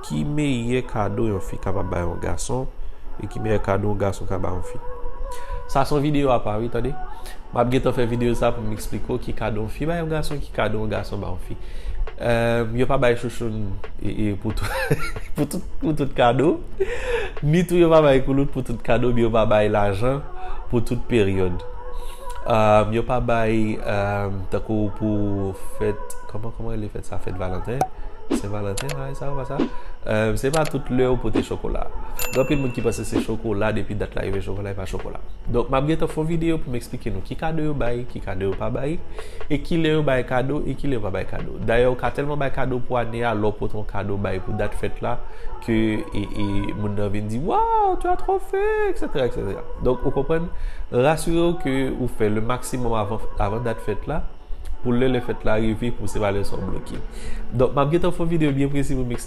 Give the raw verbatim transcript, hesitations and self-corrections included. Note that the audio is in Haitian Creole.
Ki meyè kado yon fi kapab bay yon gason e ki meyè kado yon gason ka bay yon fi? Sa se yon videyo apa, wi, tande. M ap gentan fè videyo sa pou m eksplike w ki kado yon fi bay yon gason, ki kado yon gason bay yon fi. Ehm, yo pa bay chouchoun e, e pou tout, pou tout, pou tout kado. Ni tou yo pa bay koulout pou tout kado, men yo pa bay lajan pou tout peryòd. Ehm, yo pa bay, ehm, tankou pou fèt, kòman, kòman rele fèt sa? Fèt Valanten? Sen Valanten, bagay sa yo, pa sa? Ehm, se pa tout lè yo pote chokola. Gen anpil moun ki panse se chokola, depi dat la rive, chokola, e pa chokola. Donk, m ap gentan fè yon videyo pou m eksplike nou ki kado yo bay, ki kado yo pa bay, e ki lè yo bay kado, e ki lè yo pa bay kado. Dayè, ou ka tèlman bay kado pou ane a, lè w pote yon kado bay pou dat fèt la, ke, e, e, moun nan vin di, "Waouh, tu as trop fait, et cetera, et cetera" Donk, ou konprann, rasire w ke ou fè le maksimòm avan, avan dat fèt la, pou lè, lè fèt la rive, pou se pa lè sa w bloke. Donk, m ap gentan fè yon videyo byen presi pou m eksplike